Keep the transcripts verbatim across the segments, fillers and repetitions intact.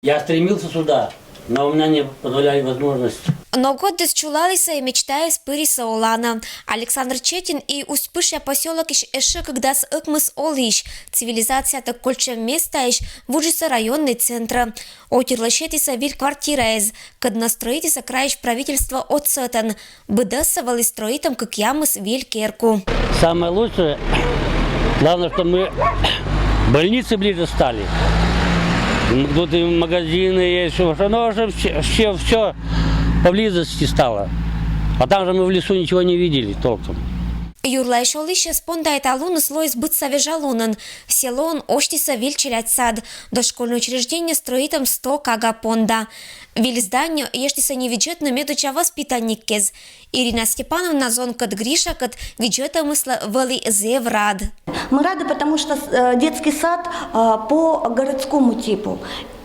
Я стремился сюда, но у меня не позволяли возможность. Но годдэс чулалісӧ и мечтаыс пырис оланӧ. Александр Четин и Усть-Пышъя посёлокысь эшшӧ кык дас ӧкмыс олысь, цивилизациятӧг кольччӧм местаысь, вуджисӧ районнӧй центрӧ. Отирлы сетісӧ виль квартираэз, кӧдны стрӧитісӧ краевӧй правительство отсӧтӧн. Быдӧссӧ вӧлі стрӧитӧм кыкъямыс виль керку. Самое лучшее, главное, что мы больницы ближе стали. М, тут и магазины есть, всё, ну, уже все, все, все поблизости стало. А там же мы в лесу ничего не видели толком. Юрлаысь олысьӧс понда талуныс лоис быдса вежа лунӧн. Селоын осьтісӧ виль челядь сад, дошкольнӧй учреждение стрӧитӧм сто кага понда. Виль здание эштісӧ не видзӧдны медуча воспитанниккез. Ирина Степановна зонкӧд Гришакӧд видзӧдӧмыслы вӧлі зэв рад. Мы рады, потому что э, детский сад э, по городскому типу,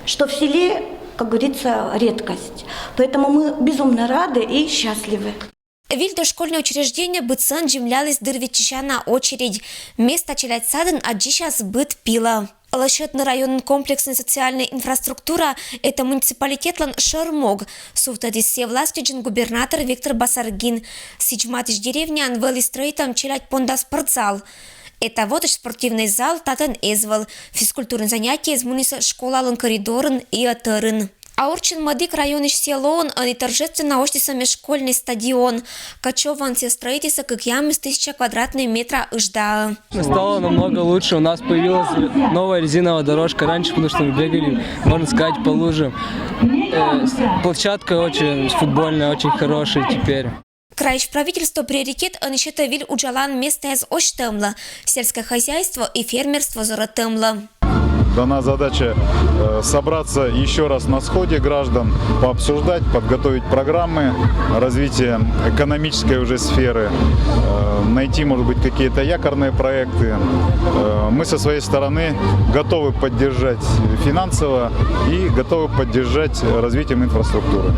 что в селе, как говорится, редкость. Поэтому мы безумно рады и счастливы. Виль дошкольнӧй учреждение быдсӧн дземляліс дыр виччысяна очередь. Места челядь садын аддзысяс быд пилӧ. Лӧсьӧдны районын комплекснӧй социальнӧй инфраструктура — это муниципалитетлӧн шӧр мог, сувтӧдіс сійӧ властьӧдзын губернатор Виктор Басаргин. Сідз матысь деревняын вӧлі стрӧитӧм челядь понда спортзал. Это вот спортивнӧй зал татӧн эз вӧв, физкультурнӧй занятиеяс мунісӧ школалӧн коридорын и ӧтарӧн. А орччӧн мӧдік районысь селоын ӧні торжественно осьтісӧ межшкольнӧй стадион. Кочовоын сійӧс стрӧитісӧ кыкъямыс тысяча квадратнӧй метра ыждаӧ. Стало намного лучше. У нас появилась новая резиновая дорожка. Раньше, потому что мы бегали, можно сказать, по лужам. Э, с- площадка очень футбольная, очень хорошая теперь. Краевӧй правительство приоритет ӧні сетӧ виль уджалан местаяс осьтӧмлы, сельское хозяйство и фермерство зорӧтӧмлы. Дана задача э, собраться еще раз на сходе граждан, пообсуждать, подготовить программы развития экономической уже сферы, э, найти, может быть, какие-то якорные проекты. Э, Мы со своей стороны готовы поддержать финансово и готовы поддержать развитием инфраструктуры.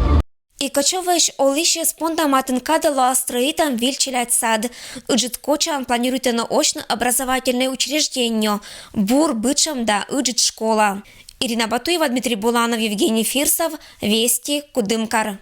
И Кочовоысь олысьӧс понда матын кадӧ лоас стрӧитӧм виль челядь сад. Ыджыд кочаӧн планируйтӧны осьны образовательнӧй учреждение, бур, бытшӧм да ыджыд школа. Ирина Батуева, Дмитрий Буланов, Евгений Фирсов, Вести, Кудымкар.